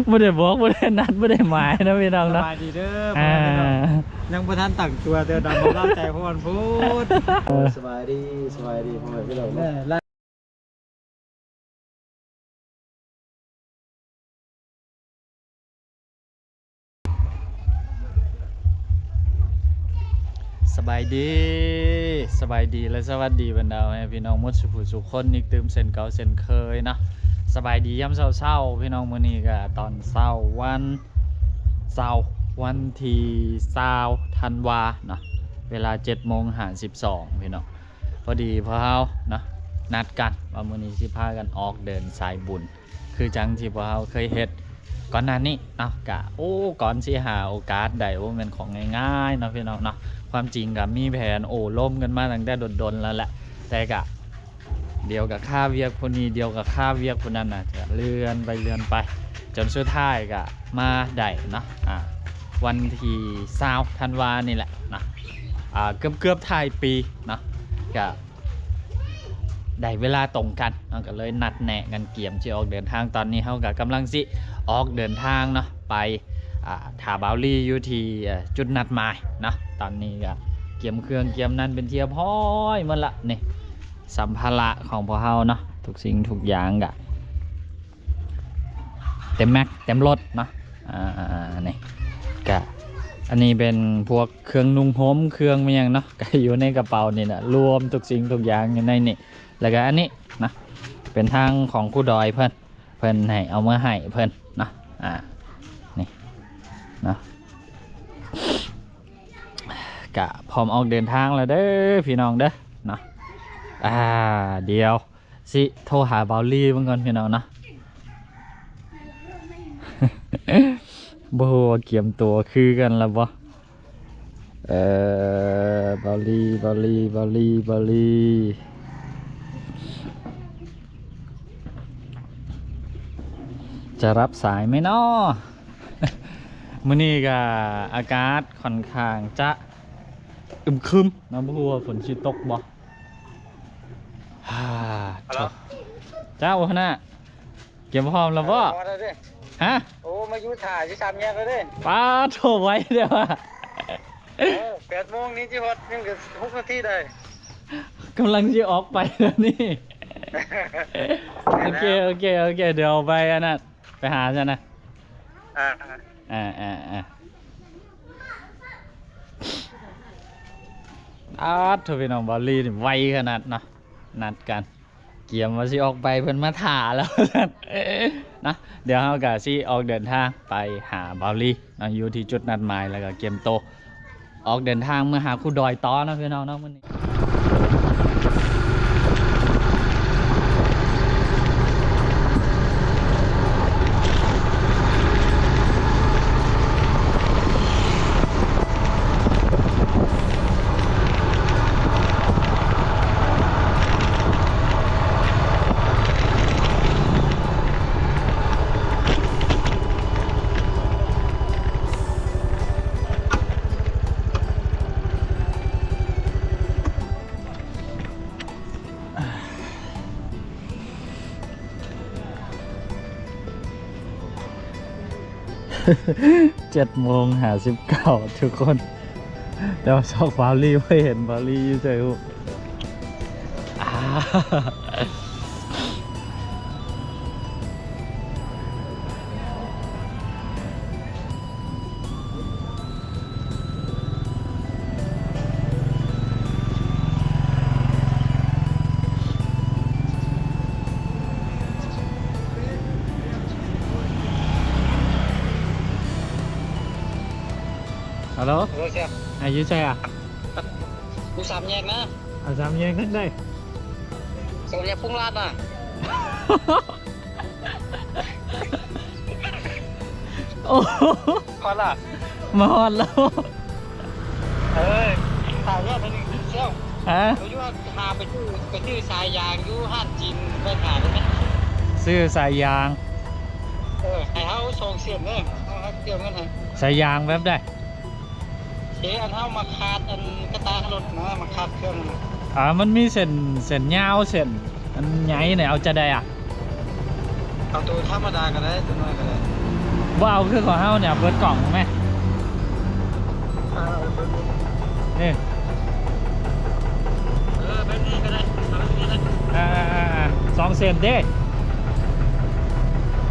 ບໍ່ໄດ້ບອກ ບໍ່ໄດ້ນັດ ບໍ່ໄດ້ໝາຍເນາະພີ່ນ້ອງເນາະ. ສະບາຍດີເດີ ອ່າ ພໍ່ແມ່ພີ່ນ້ອງ ຍັງບໍ່ທັນຕັ້ງຕົວ ແຕ່ດຳບໍ່ເອົາໃຈຮ້ອນໂພດ. ເອີ ສະບາຍດີ ສະບາຍດີພໍ່ແມ່ພີ່ນ້ອງເນາະ. ສະບາຍດີ ສະບາຍດີ ແລະ ສະຫວັດດີບັນດາພໍ່ແມ່ພີ່ນ້ອງໝົດສູ່ຜູ້ສູ່ຄົນອີກຕື່ມເຊັ່ນເກົ່າເຊັ່ນເຄີຍເນາະ. ສະບາຍດີຍາມເຊົ້າໆ ພີ່ນ້ອງ, ມື້ນີ້ກະຕອນເຊົ້າວັນເສົາ ວັນທີຊາວທັນວາເນາະ, ເວລາເຈັດໂມງຫ້າສິບສອງ ພີ່ນ້ອງ. ພໍດີພວກເຮົາເນາະ ນັດກັນວ່າມື້ນີ້ຊິພາກັນອອກເດີນສາຍບຸນ ຄືຈັ່ງທີ່ພວກເຮົາເຄີຍເຮັດກ່ອນໜ້ານີ້ເນາະ. ກະ ໂອ້ ກ່ອນຊິຫາໂອກາດໄດ້ ບໍ່ແມ່ນຂອງງ່າຍໆເນາະ ພີ່ນ້ອງເນາະ. ຄວາມຈິງກະມີແຜນໂອ້ລົມກັນມາຕັ້ງແຕ່ດົນໆແລ້ວແຫຼະ, ແຕ່ກະ ດຽວກະຄາວຽກຜູ້ນີ້ ດຽວກະຄາວຽກຜູ້ນັ້ນນະ, ກະເລື່ອນໄປເລື່ອນໄປ ຈົນສຸດທ້າຍກະມາໄດ້ເນາະ ອ່າ ວັນທີຊາວທັນວານີ້ແຫຼະເນາະ, ອ່າ ເກືອບໆທ້າຍປີເນາະ. ກະໄດ້ເວລາຕົງກັນເນາະ ກະເລີຍນັດແນະກັນກຽມຊິອອກເດີນທາງ. ຕອນນີ້ເຮົາກະກຳລັງຊິອອກເດີນທາງເນາະ ໄປ ອ່າ ຖ້າບ່າວລີຢູ່ທີ່ ເອີ ຈຸດນັດໝາຍເນາະ. ຕອນນີ້ກະກຽມເຄື່ອງກຽມນັ້ນເປັນທີ່ຮຽບຮ້ອຍໝົດລະ. ນີ້ ສຳພາລະຂອງພວກເຮົາເນາະ ທຸກສິ່ງທຸກຢ່າງກະເຕັມແມັກເຕັມລົດເນາະ. ອ່າ ນີ້ກະ ອັນນີ້ເປັນພວກເຄື່ອງນຸ່ງຫົ່ມ ເຄື່ອງແມ່ນຫຍັງເນາະ ກະຢູ່ໃນກະເປົານີ້ນະ, ລວມທຸກສິ່ງທຸກຢ່າງຢູ່ໃນນີ້. ແລ້ວກະອັນນີ້ນະ ເປັນທາງຂອງຄູດອຍເພິ່ນ ເພິ່ນໃຫ້ເອົາມາໃຫ້ເພິ່ນເນາະ. ອ່າ ນີ້ເນາະ ກະພ້ອມອອກເດີນທາງແລ້ວເດີພີ່ນ້ອງເດີເນາະ. ອ່າ ດຽວຊິໂທຫາບ່າວລີເບິ່ງກ່ອນພີ່ນ້ອງເນາະ. ບໍ່ຮູ້ວ່າກຽມຕົວຄືກັນລະບໍ່. ເອີ ບ່າວລີ ບ່າວລີ ບ່າວລີ ບ່າວລີ ຈະຮັບສາຍໄໝເນາະ? ມື້ນີ້ກະອາກາດຂ້ອນຂ້າງຈະອຶມຄຶມເນາະ, ບໍ່ຮູ້ວ່າຝົນຊິຕົກບໍ່. ຮາ ເຈົ້າ ຫົວໜ້າ ກຽມພ້ອມແລ້ວບໍ່? ມາແລ້ວເດ້. ຮະ? ໂອ້ ມາຢູ່ຖ້າຢູ່ສາມແຍກແລ້ວເດ້. ປາໂທ້ ໄວແທ້ວ່າ. ເອີ ແປດໂມງນີ້ຊິຮອດ ຍັງເຫຼືອຫົກນາທີໄດ້. ກຳລັງຊິອອກໄປແລ້ວນີ້. ໂອເຄ ໂອເຄ ໂອເຄ ດຽວໄປອັນນັ້ນ ໄປຫາຊັ້ນນະ. ອ່າ ອ່າ ອ່າ ອ່າ ອາດໂທ ພີ່ນ້ອງ ບ່າວລີນີ້ໄວຂະໜາດເນາະ, ນັດກັນ ກຽມວ່າຊິອອກໄປ ເພິ່ນມາຖ້າແລ້ວຊັ້ນນະ. ດຽວເຮົາກະຊິອອກເດີນທາງໄປຫາບ່າວລີເນາະ ຢູ່ທີ່ຈຸດນັດໝາຍ ແລ້ວກະກຽມໂຕ ອອກເດີນທາງເມືອຫາຄູດອຍຕໍ່ເນາະ ພີ່ນ້ອງເນາະ ມື້ນີ້. ເຈັດໂມງຫ້າສິບເກົ້າ ທຸກຄົນ, ແຕ່ວ່າຊອກບ່າວລີບໍ່ເຫັນ, ບ່າວລີຢູ່ໃສຮູ້? ຮັລໂຫຼ ຮັລໂຫຼ ເຊຍ ອາ ຢູ່ໃສອະ? ຢູ່ສາມແຍກນະ. ອາ ສາມແຍກທາງໃດ? ສາມແຍກພຸງລາດນະ. ໂອ້ ຮອດລະ ມາຮອດແລ້ວ. ເອີ ສາມແຍກນີ້ ຊຽວ ຮະ? ເຮົາຢູ່ຫາໄປຊື້ ໄປຊື້ສາຍຢາງຢູ່ຮ້ານຈີນ ໄປຫາໄດ້ໄໝ? ຊື້ສາຍຢາງ? ເອີ ໃຫ້ເຮົາສອງເສັ້ນເດີ ເຮົາ ເຮົາຕຽມເງິນໃຫ້. ສາຍຢາງແບບໃດ? ເອ ອັນເຮົາມາຄາດອັນກະຕາລົດນະ ມາຄາດເຄື່ອງນະ. ອ່າ ມັນມີເສັ້ນ ເສັ້ນຍາວ ເສັ້ນອັນໃຫຍ່ນະ ເອົາຈັ່ງໃດອະ? ເອົາໂຕທຳມະດາກໍໄດ້ ໂຕນ້ອຍກໍໄດ້. ບໍ່ເອົາຄືຂອງເຮົານີ້ ເອົາເບິດກ່ອງແມ. ເອີ ເອົາເບິດ ນີ້ ເອີ ແບບນີ້ກໍໄດ້ ເອົາແບບນີ້ກໍໄດ້. ອ່າ ສອງເສັ້ນເດ້.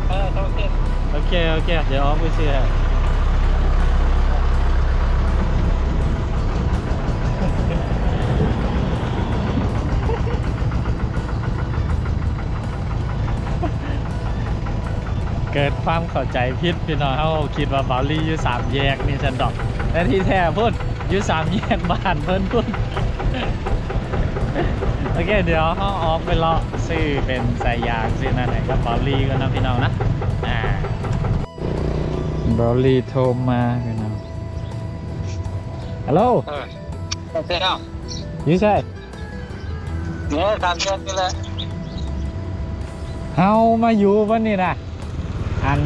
ເອີ ສອງເສັ້ນ. ໂອເຄ ໂອເຄ ດຽວເອົາໄປຊື້ໃຫ້. ເກີດຄວາມເຂົ້າໃຈຜິດພີ່ນ້ອງ, ເຮົາຄິດວ່າເບົາລີຢູ່ສາມແຍກນີ້ຊັ້ນດອກ, ແຕ່ທີ່ແທ້ພຸ້ນ ຢູ່ສາມແຍກບ້ານເພິ່ນພຸ້ນ. ໂອເຄ ດຽວເຮົາອອກໄປເລາະຊື້ເປັນສາຍຢາງ ຊື້ນັ້ນໃຫ້ກັບເບົາລີກ່ອນເນາະພີ່ນ້ອງນະ. ອ່າ ເບົາລີໂທມາພີ່ນ້ອງ. ຮັລໂຫຼ ເອີ ຢູ່ໃສ? ເອີ ສາມແຍກນີ້ແຫຼະ. ເຮົາມາຢູ່ບ່ອນນີ້ນະ ອັນ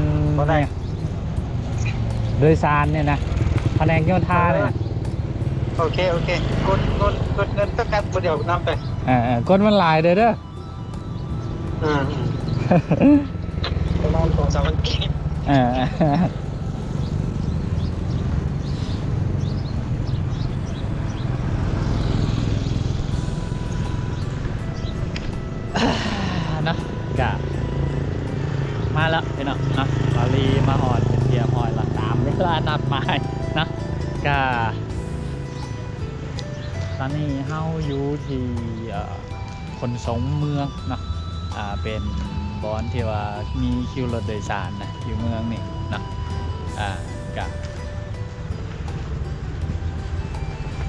ໂດຍສານນີ້ນະ ພະແນກໂຍທານີ້ນະ. ໂອເຄ ໂອເຄ ກົດເງິນ ກົດເງິນ ຕ້ອງການຜູ້ດຽວນຳໄປ. ເອີໆ ກົດມັນຫຼາຍເດີ້ ເດີ້. ອືມ ປະມານສອງສາມພັນກີບ. ເອີ ເນາະ ກະມາແລ້ວພີ່ນ້ອງເນາະ, ເບົາລີມາຮອດເປັນທີ່ຮຽບຮ້ອຍແລ້ວ ຕາມເວລານັດໝາຍເນາະ. ກະຕອນນີ້ເຮົາຢູ່ທີ່ ເອີ ຂົນສົ່ງເມືອງເນາະ, ອ່າ ເປັນບ່ອນທີ່ວ່າມີຄິວລົດໂດຍສານນະ ຢູ່ເມືອງນີ້ເນາະ. ອ່າ ກະ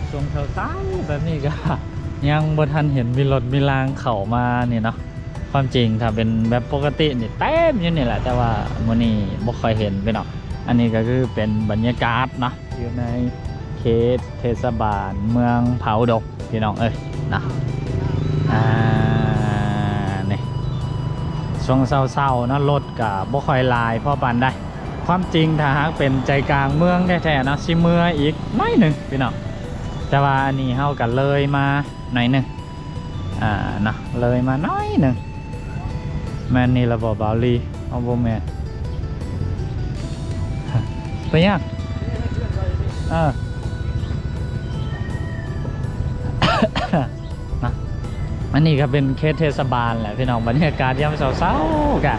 ຊ່ວງເຊົ້າໆແບບນີ້ກະຍັງບໍ່ທັນເຫັນມີລົດມີລາງເຂົ້າມານີ້ເນາະ. ຄວາມຈິງຖ້າເປັນແບບປົກກະຕິນີ້ເຕັມຢູ່ນີ້ແຫຼະ, ແຕ່ວ່າມື້ນີ້ບໍ່ຄ່ອຍເຫັນພີ່ນ້ອງ. ອັນນີ້ກະຄືເປັນບັນຍາກາດເນາະ ຢູ່ໃນເຂດເທດສະບານເມືອງຜາອຸດົມພີ່ນ້ອງເອີຍນະ. ອ່າ ນີ້ ຊ່ວງເຊົ້າໆເນາະ ລົດກະບໍ່ຄ່ອຍຫຼາຍພໍປານໃດ. ຄວາມຈິງຖ້າຫາກເປັນໃຈກາງເມືອງແທ້ໆເນາະ ຊິເມື່ອຍອີກໜ້ອຍໜຶ່ງພີ່ນ້ອງ, ແຕ່ວ່າອັນນີ້ເຮົາກະເລີຍມາໜ້ອຍໜຶ່ງ ອ່າ ເນາະ ເລີຍມາໜ້ອຍໜຶ່ງ. ແມ່ນນີ້ລະບໍ່ເບົາລີ? ເອົາ ບໍ່ແມ່ນ. ເປັນຫຍັງ? ເອີ ນະ ອັນນີ້ກະເປັນເຂດເທດສະບານແຫຼະພີ່ນ້ອງ. ບັນຍາກາດຍາມເຊົ້າໆ ກະ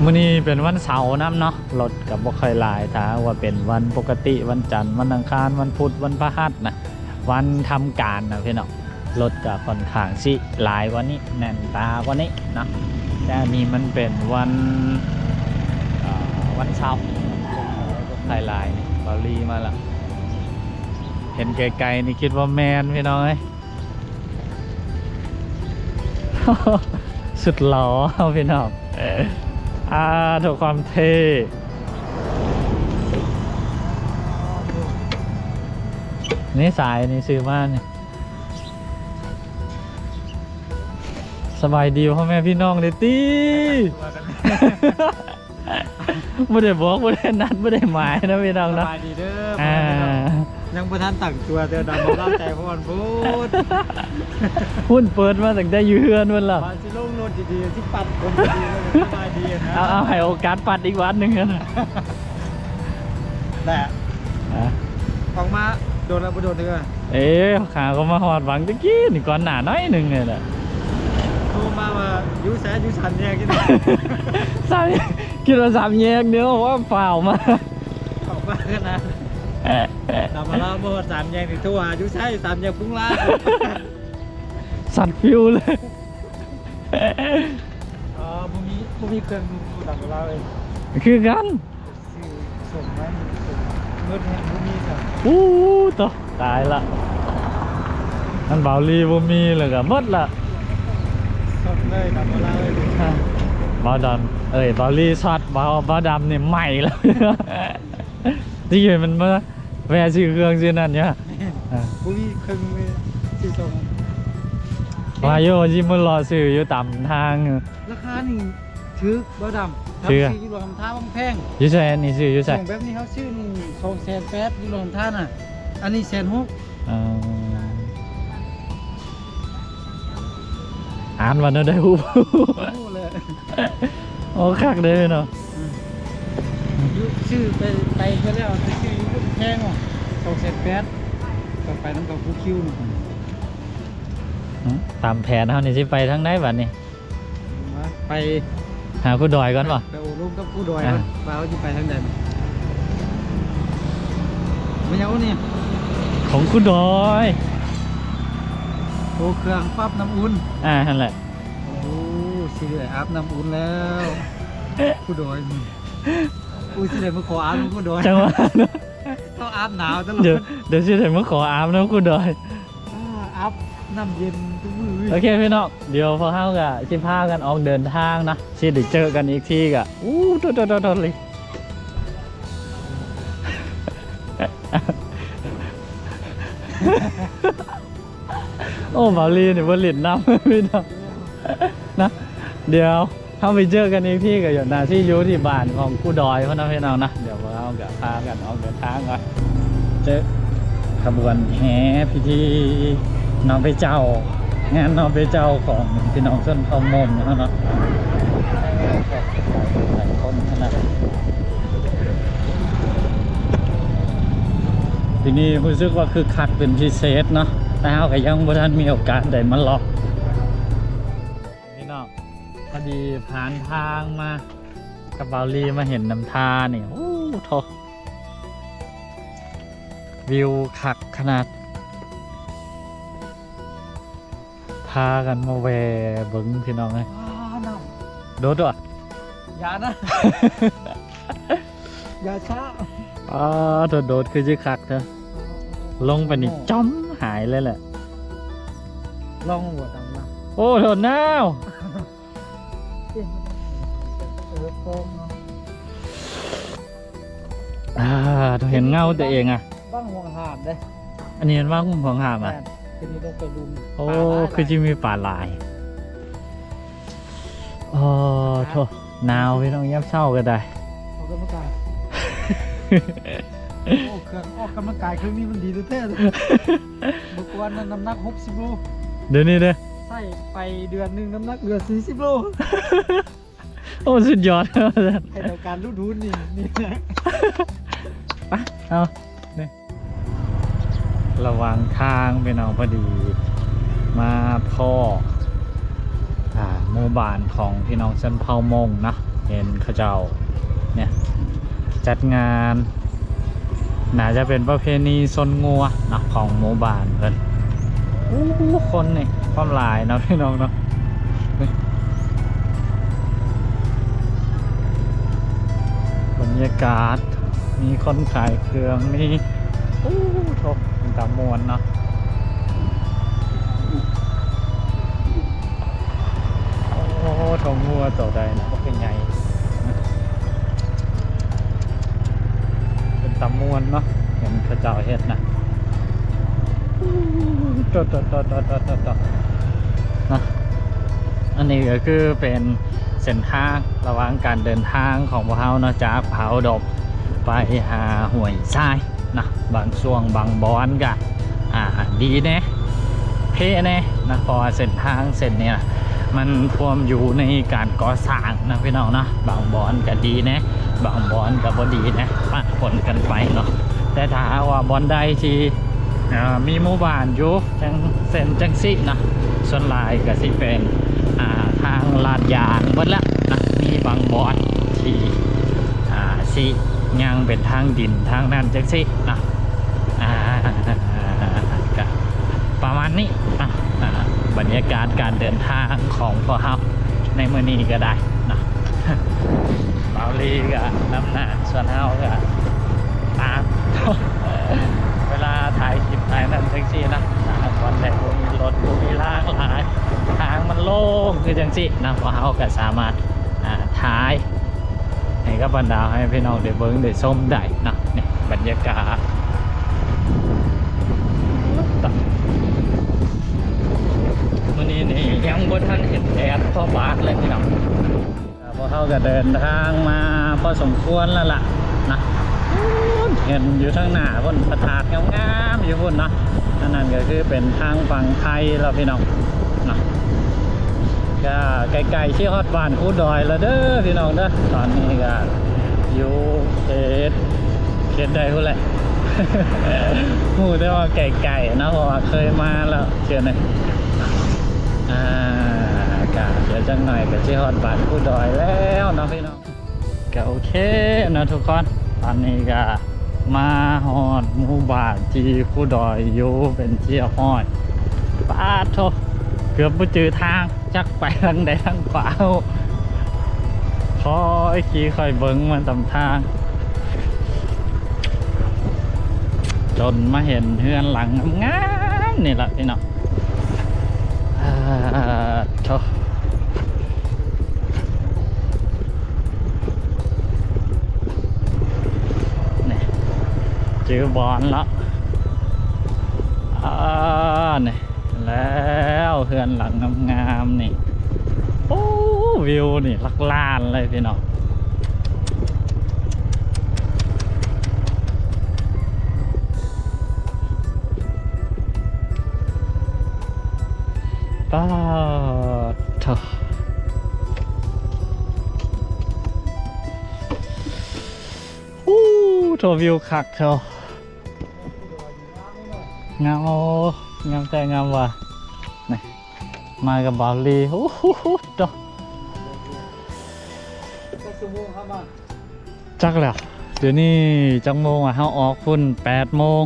ມື້ນີ້ເປັນວັນເສົານຳເນາະ, ລົດກະບໍ່ຄ່ອຍຫຼາຍ. ຖ້າວ່າເປັນວັນປົກກະຕິ ວັນຈັນ ວັນອັງຄານ ວັນພຸດ ວັນພະຫັດນະ ວັນທຳການນະພີ່ນ້ອງ ລົດກະຂ້ອນຂ້າງຊິຫຼາຍກວ່ານີ້ ແໜ້ນຕາກວ່ານີ້ເນາະ. ແຕ່ອັນນີ້ມັນເປັນວັນ ເອີ ວັນເສົາ ລົດກະເລີຍບໍ່ຄ່ອຍຫຼາຍ. ນີ້ ເບົາລີມາລະ ເຫັນໄກໆນີ້ຄິດວ່າແມ່ນພີ່ນ້ອງເອີຍ. ສຸດຫຼໍ່ພີ່ນ້ອງ. ອ່າ ໂທ ຄວາມເທ່. ນີ້ສາຍນີ້ຊື້ມານີ້. ສະບາຍດີພໍ່ແມ່ພີ່ນ້ອງເດ້ຕິ. ບໍ່ໄດ້ບອກ ບໍ່ໄດ້ນັດ ບໍ່ໄດ້ໝາຍເນາະພີ່ນ້ອງເນາະ. ສະບາຍດີເດີ ອ່າ ພໍ່ແມ່ພີ່ນ້ອງ. ຍັງບໍ່ທັນຕັ້ງຕົວເທື່ອ ດຳມາເລົ່າໃຈຮ້ອນໂພດ. ພຸ້ນເປີດມາຕັ້ງແຕ່ຢູ່ເຮືອນພຸ້ນລະ. ວ່າຊິລົງລົດດີໆ ຊິປັດຄົນດີໆ ສະບາຍດີນະ. ເອົາ ເອົາ ໃຫ້ໂອກາດປັດອີກວັນໜຶ່ງຫັ້ນນະ. ແຫຼະ ອາ ອອກມາໂດນແລ້ວ ບໍ່ໂດນເທື່ອ. ເອ ຂ້າກໍມາຮອດຫວ່າງຕະກີ້ນີ້ ກ່ອນໜ້າໜ້ອຍໜຶ່ງນີ້ແຫຼະ. ໂທມາວ່າຢູ່ໃສ? ຢູ່ສາມແຍກນີ້. ສາມແຍກ ຄິດວ່າສາມແຍກເດີ ວ່າຟ້າວມາ ອອກມາຂະໜາດ ດຳມາລາວ ມາຮອດສາມແຍກນີ້ ໂທຫາຢູ່ໃສ? ສາມແຍກປຸ້ງລາ ຊັອດຟິວເລີຍ. ອໍ ບໍ່ມີ ບໍ່ມີເຄື່ອງນຸ່ງຢູ່ດຳມາລາວເລີຍ ຄືກັນ. ຊື້ສົ່ງໄວ້ ສົ່ງເງິນແຮງບໍ່ມີຈ້ະ. ອູ້ ໂຕ ຕາຍລະ ອັນເບົາລີບໍ່ມີແລ້ວກະໝົດລະ ສົດເລີຍນະ ບໍ່ລາວເອີຍ. ເບົາດຳ ເອີຍ ເບົາລີຊັອດ ເບົາ ເບົາດຳນີ້ໄໝ້ແລ້ວ. ທີ່ເຫັນມັນມາແວ່ຊື້ເຄື່ອງຊື້ນັ້ນຢູ່ ແມ່ນ ອ່າ ບໍ່ມີເຄື່ອງມື ຊື້ສົ່ງ ວ່າຢູ່ ຊິມາເລາະຊື້ຢູ່ຕາມທາງ. ລາຄານີ້ ຖືກບໍ່ດຳ ຖືກ ຊື້ຢູ່ຫຼວງນ້ຳທາວັງແພງ. ຢູ່ໃສ? ອັນນີ້ຊື້ຢູ່ໃສ? ຂອງແບບນີ້ເຮົາຊື້ນີ້ສອງແສນແປດ ຢູ່ຫຼວງນ້ຳທານະ ອັນນີ້ແສນຫົກ. ເອີ ອ່ານວ່າແນວໃດຮູ້ ຮູ້ແຫຼະ ໂອ້ ຄັກເດ້ເນາະ. ອືມ ຢູ່ ຊື້ໄປ ໄປເທື່ອແລ້ວ ໄປຊື້ຢູ່ພຸ້ນແພງເນາະ ສອງແສນແປດ ກໍໄປນຳກັບຄູຄິວນະ. ອືມ ຕາມແຜນເຮົານີ້ຊິໄປທາງໃດບັດນີ້? ມາ ໄປຫາຄູດອຍກ່ອນບໍ່? ໄປໂອ້ລົມກັບຄູດອຍກ່ອນ ອ່າ ວ່າເຮົາຊິໄປທາງໃດ. ແມ່ນຫຍັງນີ້? ຂອງຄູດອຍ. ໂອ້ ເຄື່ອງປັບນ້ຳອຸ່ນ. ອ່າ ຫັ້ນແຫຼະ. ໂອ້ ຊິໄດ້ອາບນ້ຳອຸ່ນແລ້ວ ຄູດອຍ. ໂອ້ຍ ຊິໄດ້ມາຂໍອາບນຳຄູດອຍ ຈັ່ງວ່າ ຕ້ອງອາບໜາວຕະຫຼອດ. ດຽວ ດຽວຊິໄດ້ມາຂໍອາບນຳຄູດອຍ. ອາ ອາບນ້ຳເຢັນທຸກມື້. ໂອເຄພີ່ນ້ອງ ດຽວພວກເຮົາກະຊິພາກັນອອກເດີນທາງນະ ຊິໄດ້ເຈີກັນອີກທີກະ ອູ້ ໂຕໆໆໆເລີຍ. ໂອ້ ເບົາລີນີ້ບໍ່ຫຼິ້ນນຳພີ່ນ້ອງນະ. ດຽວເຮົາໄປເຈີກັນອີກທີກະຢູ່ ໜ້າຊິຢູ່ທີ່ບ້ານຂອງຄູດອຍພຸ້ນນະພີ່ນ້ອງນະ. ດຽວພວກເຮົາກະພາກັນອອກເດີນທາງກ່ອນ. ເຈີຂະບວນແຫ່ພິທີນ້ອງເປເຈົ້າ ງານນ້ອງເປເຈົ້າຂອງພີ່ນ້ອງຊົນເຜົ່າມົ້ງເຮົາເນາະ. ຫຼາຍຄົນຂະໜາດ ປີນີ້ຮູ້ສຶກວ່າຄຶກຄັກເປັນພິເສດເນາະ ແຕ່ເຮົາກະຍັງບໍ່ທັນມີໂອກາດໄດ້ມາເລາະ. ພີ່ນ້ອງ ພໍດີຜ່ານທາງມາກັບເບົາລີ ມາເຫັນນ້ຳທານີ້ ໂອ້ໂທ້ ວິວຄັກຂະໜາດ. ພາກັນມາແວ່ເບິ່ງພີ່ນ້ອງເອີຍ. ວ້າ ນ້ຳ ໂດດຕົວະ ຢ່ານະ ຢ່າຊ້າ. ອ້າ ໂດດໆ ຄືຊິຄັກແທ້ ລົງໄປນີ້ ໂອ້ ຈ້ອມຫາຍເລີຍແຫຼະ. ລອງບໍ່ດຳນະ. ໂອ້ ໂດດໜາວ. ເອີ ຟອງເນາະ. ອ່າ ເຫັນເງົາຕົວເອງອະ ວັງຫ່ວງຫ້າມເດ້. ອັນນີ້ແມ່ນວັງຫ່ວງຫ້າມອະ. ແມ່ນ ຄືນີ້ລົງໄປລຸ່ມ ໂອ້ ປາຫຼາຍ ຄືຊິມີປາຫຼາຍ. ອໍ ໂທ້ ໜາວພີ່ນ້ອງ ຍາມເຊົ້າກໍໄດ້ ອອກກຳລັງກາຍ. ໂອ້ ເຄື່ອງອອກກຳລັງກາຍເຄື່ອງນີ້ມັນດີແທ້ໆ. ເມື່ອກ່ອນນັ້ນນ້ຳໜັກຫົກສິບໂລ ດຽວນີ້ເດ້ ໃຊ້ໄປເດືອນໜຶ່ງນ້ຳໜັກເຫຼືອສີ່ສິບໂລ. ໂອ້ ສຸດຍອດ ໃຫ້ເທົ່າການລຸດຫຸນນີ້ ນີ້ແຫຼະ. ໄປ ເອົາ ນີ້ ລະຫວ່າງທາງພີ່ນ້ອງ ພໍດີມາພໍ້ ອ່າ ໝູ່ບ້ານຂອງພີ່ນ້ອງຊົນເຜົ່າມົ້ງເນາະ. ເຫັນເຂົາເຈົ້າ ເນຍ ຈັດງານ ໜ້າຈະເປັນປະເພນີຊົນງົວເນາະ ຂອງໝູ່ບ້ານເພິ່ນ. ໂອ້ ຄົນນີ້ຄວາມຫຼາຍເນາະພີ່ນ້ອງເນາະ. ນີ້ ບັນຍາກາດ ມີຄົນຂາຍເຄື່ອງ ມີ ໂອ້ ໂທ້ ເປັນຕາມ່ວນເນາະ. ໂອ້ ໂທ້ ງົວໂຕໃດນະ ບັກໃຫຍ່ ເປັນຕາມ່ວນເນາະ ເຫັນເຂົາເຈົ້າເຮັດນະ. ໂຕໆໆໆໆ ເນາະ. ອັນນີ້ກໍຄືເປັນເສັ້ນທາງລະຫວ່າງການເດີນທາງຂອງພວກເຮົາເນາະ ຈາກຜາອຸດົມໄປຫາຫ້ວຍຊາຍ ນະ ບາງຊ່ວງບາງບ່ອນກະ ອ່າ ດີແດ່ ເພແດ່ນະ ເພາະວ່າເສັ້ນທາງເສັ້ນນີ້ນະ ມັນພວມຢູ່ໃນການກໍ່ສ້າງນະພີ່ນ້ອງເນາະ. ບາງບ່ອນກະດີແດ່ ບາງບ່ອນກະບໍ່ດີແດ່ ປະປົນກັນໄປເນາະ. ແຕ່ຖ້າຫາກວ່າບ່ອນໃດທີ່ ອ່າ ມີໝູ່ບ້ານຢູ່ ຈັ່ງເຊັ່ນຈັ່ງຊີ້ນະ ສ່ວນຫຼາຍກະຊິເປັນ ອ່າ ທາງລາດຢາງເບິດແລ້ວນະ. ມີບາງບ່ອນທີ່ ອ່າ ຊິຍັງເປັນທາງດິນທາງນັ້ນຈັ່ງຊີ້ນະ. ອ່າ ກະປະມານນີ້ນະ ອ່າ ບັນຍາກາດການເດີນທາງຂອງພວກເຮົາໃນມື້ນີ້ກໍໄດ້ນະ. ເບົາລີກໍນຳໜ້າ ສ່ວນເຮົາກໍຕາມ ເວລາຖ່າຍຄລິບຖ່າຍນັ້ນຈັ່ງຊີ້ນະ ຖ້າຫາກບ່ອນໃດບໍ່ມີລົດ ບໍ່ມີລາງຫຼາຍ ທາງມັນໂລ່ງຄືຈັ່ງຊີ້ນະ ພວກເຮົາກໍສາມາດ ອ່າ ຖ່າຍ ໃຫ້ກັບບັນດາໃຫ້ພີ່ນ້ອງໄດ້ເບິ່ງໄດ້ຊົມໄດ້ເນາະ. ນີ້ບັນຍາກາດ ມື້ນີ້ນີ້ຍັງບໍ່ທັນເຫັນແດດພໍປານເລີຍພີ່ນ້ອງ. ພວກເຮົາກໍເດີນທາງມາພໍສົມຄວນແລ້ວລະນະ. ເຫັນຢູ່ທາງໜ້າພຸ້ນ ພະທາດງາມໆຢູ່ພຸ້ນເນາະ. ອັນນັ້ນກໍຄືເປັນທາງຝັ່ງໄທລະພີ່ນ້ອງເນາະ. ກະໃກ້ໆຊິຮອດບ້ານພູດອຍແລ້ວເດີພີ່ນ້ອງເດີ. ຕອນນີ້ກະຢູ່ເຂດ ເຂດໃດພຸ້ນແຫຼະ ຮູ້ແຕ່ວ່າໃກ້ໆເນາະ ເພາະວ່າເຄີຍມາແລ້ວເທື່ອໜຶ່ງ. ອາ ກະດຽວຈັກໜ້ອຍກະຊິຮອດບ້ານພູດອຍແລ້ວເນາະພີ່ນ້ອງ. ກະໂອເຄເນາະທຸກຄົນ ຕອນນີ້ກະມາຮອດໝູ່ບ້ານທີ່ພູດອຍຢູ່ເປັນທີ່ຮຽບຮ້ອຍ. ປາດໂທ້ ເກືອບບໍ່ຈື່ທາງ ຈັກໄປທາງໃດທາງຂວາ. ຄ່ອຍຂີ່ຄ່ອຍເບິ່ງມາຕາມທາງ ຈົນມາເຫັນເຮືອນຫຼັງງາມໆນີ້ລະພີ່ນ້ອງ. ອາ ໂທ້ ນີ້ ຈື່ບ່ອນລະ ອາ ນີ້ແລ້ວ ເຮືອນຫຼັງງາມໆນີ້. ໂອ້ ວິວນີ້ຫຼັກລ້ານເລີຍພີ່ນ້ອງ. ປາດໂທ້ ໂອ້ ໂທ້ ວິວຄັກເນາະ ງາມ ໂອ້ ງາມແທ້ງາມວ່າ. ນີ້ ມາກັບບ່າວລີ ໂອ້ໂຫ ໂທ້ ຈັກແລ້ວ ດຽວນີ້ຈັກໂມງອະ ເຮົາອອກພຸ້ນແປດໂມງ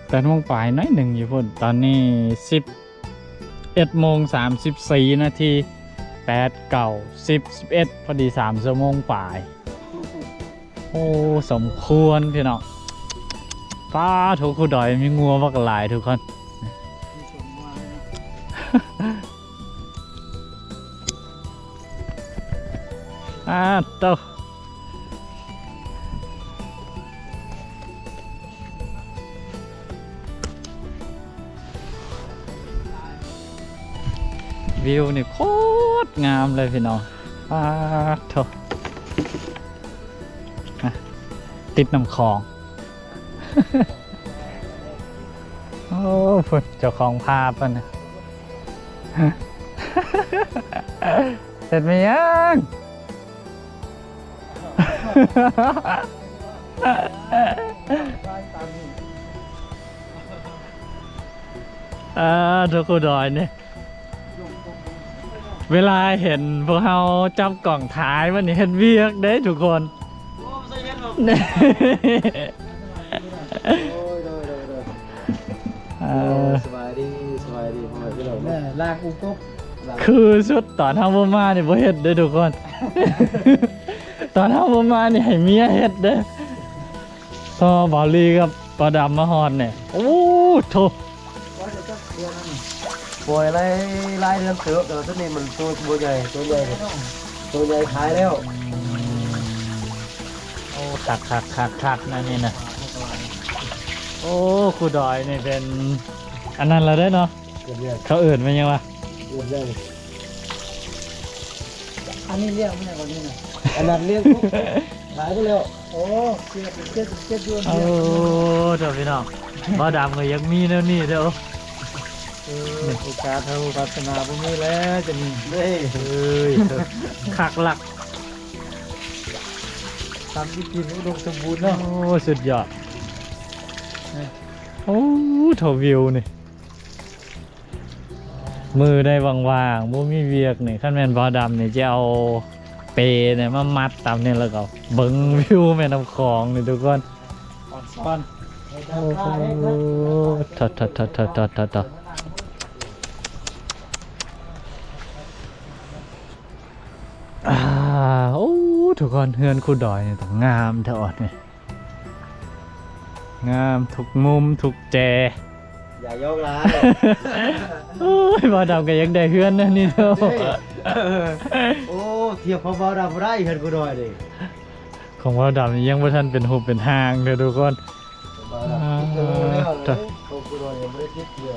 ແປດໂມງປາຍໜ້ອຍໜຶ່ງຢູ່ພຸ້ນ. ຕອນນີ້ສິບເອັດໂມງສາມສິບສີ່ນາທີ ແປດ ເກົ້າ ສິບ ສິບເອັດ ພໍດີສາມຊົ່ວໂມງປາຍ. ໂອ້ ສົມຄວນພີ່ນ້ອງ. ປາດໂທ້ ພູດອຍມີງົວບັກຫຼາຍທຸກຄົນ. ອາ ໂຕ ວິວນີ້ໂຄດງາມເລີຍພີ່ນ້ອງ. ປາດໂທ້ ຕິດນ້ຳຂອງ. ໂອ້ ພຸ້ນ ເຈົ້າຂອງພາບເພິ່ນນະ ເຮັດແມ່ນຫຍັງ? ອາ ທຸກຄົນດອຍນີ້ ເວລາເຫັນພວກເຮົາຈັບກ້ອງຖ່າຍມັນນີ້ເຮັດວຽກເດ້ທຸກຄົນ. ໂອ້ຍ ບໍ່ໃສ່ແວ່ນດອກ. ໂດຍ ໂດຍ ໂດຍ ໂດຍ. ເອີ ສະບາຍດີ ສະບາຍດີ ພໍ່ແມ່ພີ່ນ້ອງ. ແມ່ລ້າງອຸກົບ ຄືສຸດຕອນເຮົາບໍ່ມານີ້ບໍ່ເຮັດເດ້ທຸກຄົນ. ຕອນເຮົາບໍ່ມານີ້ໃຫ້ເມຍເຮັດເດ້. ພໍບ່າວລີກັບບ່າວດຳມາຮອດນີ້ ໂອ້ໂທ້ ປ່ອຍໄດ້ຫຼາຍ ຫຼາຍເດືອນເຕີບ ແຕ່ວ່າໂຕນີ້ມັນໂຕບໍ່ໃຫຍ່ ໂຕໃຫຍ່ ໂຕໃຫຍ່ຂາຍແລ້ວ. ໂອ້ ຄັກໆໆໆ ແນວນີ້ນະ. ໂອ້ ຄູດອຍນີ້ເປັນອັນນັ້ນລະເດ້ເນາະ. ເຂົາເອີ້ນວ່າຫຍັງວະ? ອັນນີ້ລ້ຽງແມ່ນບໍ່ນີ້ນະ? ອັນນັ້ນລ້ຽງກົບ ຂາຍໄປແລ້ວ. ໂອ້ ເຈັດ ເຈັດ ເຈັດຢູ່. ໂອ້ ເຈົ້າພີ່ນ້ອງ ບ່າວດຳກໍຢາກມີແນວນີ້ເດີ້. ເອີ ໂອກາດເຮົາວາດສະໜາບໍ່ມີແລ້ວຈະມີ. ເອີຍ ຄັກຫຼັກ ທຳກິນອຸດົມສົມບູນເນາະ. ໂອ້ ສຸດຍອດ. ໂອ້ ເທົ່າວິວນີ້ ມື້ໃດວ່າງໆ ບໍ່ມີວຽກນີ້ ຄັນແມ່ນບ່າວດຳນີ້ ຈະເອົາເປນີ້ມາມັດຕາມນີ້ ແລ້ວກໍເບິ່ງວິວແມ່ນ້ຳຂອງນີ້ທຸກຄົນ. ໂອ້ໂຫ ໂທ້ໆໆໆໆ ອາ ໂອ້ ທຸກຄົນ ເຮືອນຄູດອຍນີ້ຕ້ອງງາມແທ້ອອດນີ້. ງາມທຸກມຸມທຸກແຈ. ຢ່າຢອກຫຼາຍ. ໂອ້ຍ ບ່າວດຳກໍຢາກໄດ້ເຮືອນແນວນີ້ເນາະ. ໂອ້ ທຽບຂອງບ່າວດຳບໍ່ໄດ້ ເຮືອນກູດອຍນີ້. ຂອງບ່າວດຳນີ້ຍັງບໍ່ທັນເປັນຮູບເປັນຮ່າງເດີ້ທຸກຄົນ. ບ່າວດຳຕິດແຕ່ໂລແລ້ວເດ້ ຂອງກູດອຍຍັງບໍ່ໄດ້ຕິດເທື່ອ.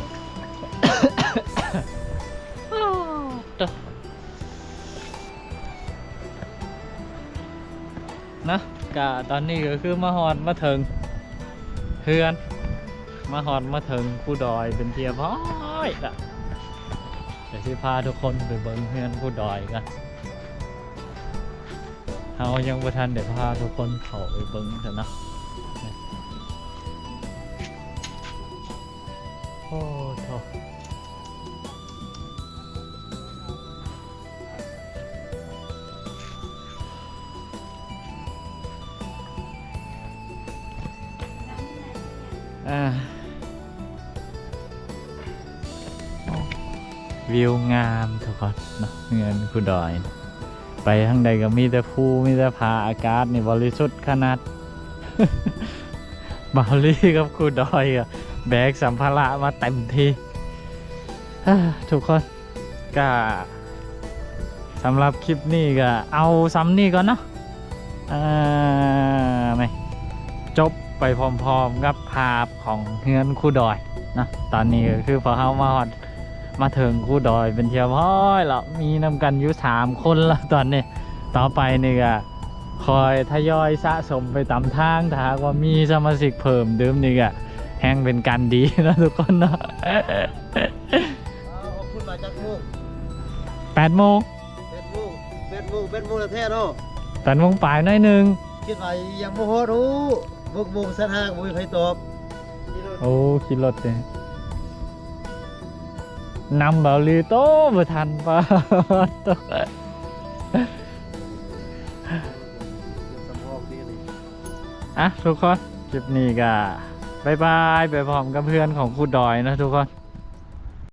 ເນາະ ກະຕອນນີ້ກໍຄືມາຮອດມາເຖິງເຮືອນ ມາຮອດມາເຖິງພູດອຍເປັນທີ່ຮຽບຮ້ອຍລະ. ດຽວຊິພາທຸກຄົນໄປເບິ່ງເຮືອນພູດອຍກັນ. ເຮົາຍັງບໍ່ທັນໄດ້ພາທຸກຄົນເຂົ້າໄປເບິ່ງຊັ້ນເນາະ. ໂອ້ໂທ້. ອ່າ ວິວງາມທຸກຄົນເນາະ ເຮືອນຄູດອຍ. ໄປທາງໃດກໍມີແຕ່ພູ ມີແຕ່ຜາ ອາກາດນີ້ບໍລິສຸດຂະໜາດ. ບ່າວລີກັບຄູດອຍກໍແບກສຳພາລະມາເຕັມທີ່ ເອີ ທຸກຄົນ. ກະສຳລັບຄລິບນີ້ກະເອົາສ່ຳນີ້ກ່ອນເນາະ. ເອີ ແມ່ນ ຈົບໄປພ້ອມໆກັບພາບຂອງເຮືອນຄູດອຍເນາະ. ຕອນນີ້ກໍຄືພວກເຮົາມາຮອດ ມາເຖິງຄູດອຍເປັນທີ່ຮຽບຮ້ອຍແລ້ວ ມີນຳກັນຢູ່ສາມຄົນແລ້ວຕອນນີ້. ຕໍ່ໄປນີ້ກະຄ່ອຍທະຍອຍສະສົມໄປຕາມທາງ ຖ້າຫາກວ່າມີສະມາຊິກເພີ່ມຕື່ມນີ້ກະແຮ່ງເປັນການດີເນາະທຸກຄົນເນາະ. ອ້າວ ອອກພຸ້ນມາຈັກໂມງ? ແປດໂມງ. ແປດໂມງ ແປດໂມງ ແປດໂມງແທ້ໆເນາະ. ແປດໂມງປາຍໜ້ອຍໜຶ່ງ. ຄິດວ່າຍັງບໍ່ຮອດ. ໂອ້ ຫົກໂມງຊັ້ນຫາກບໍ່ມີໃຜຕອບ. ໂອ້ ຂີ່ລົດເດ້ ນຳເບົາລີໂຕບໍ່ທັນ. ປາດໂທ້ ອ່ະ ທຸກຄົນ ຄລິບນີ້ກະບາຍບາຍ ໄປພ້ອມກັບເຮືອນຂອງຄູດອຍເນາະທຸກຄົນ.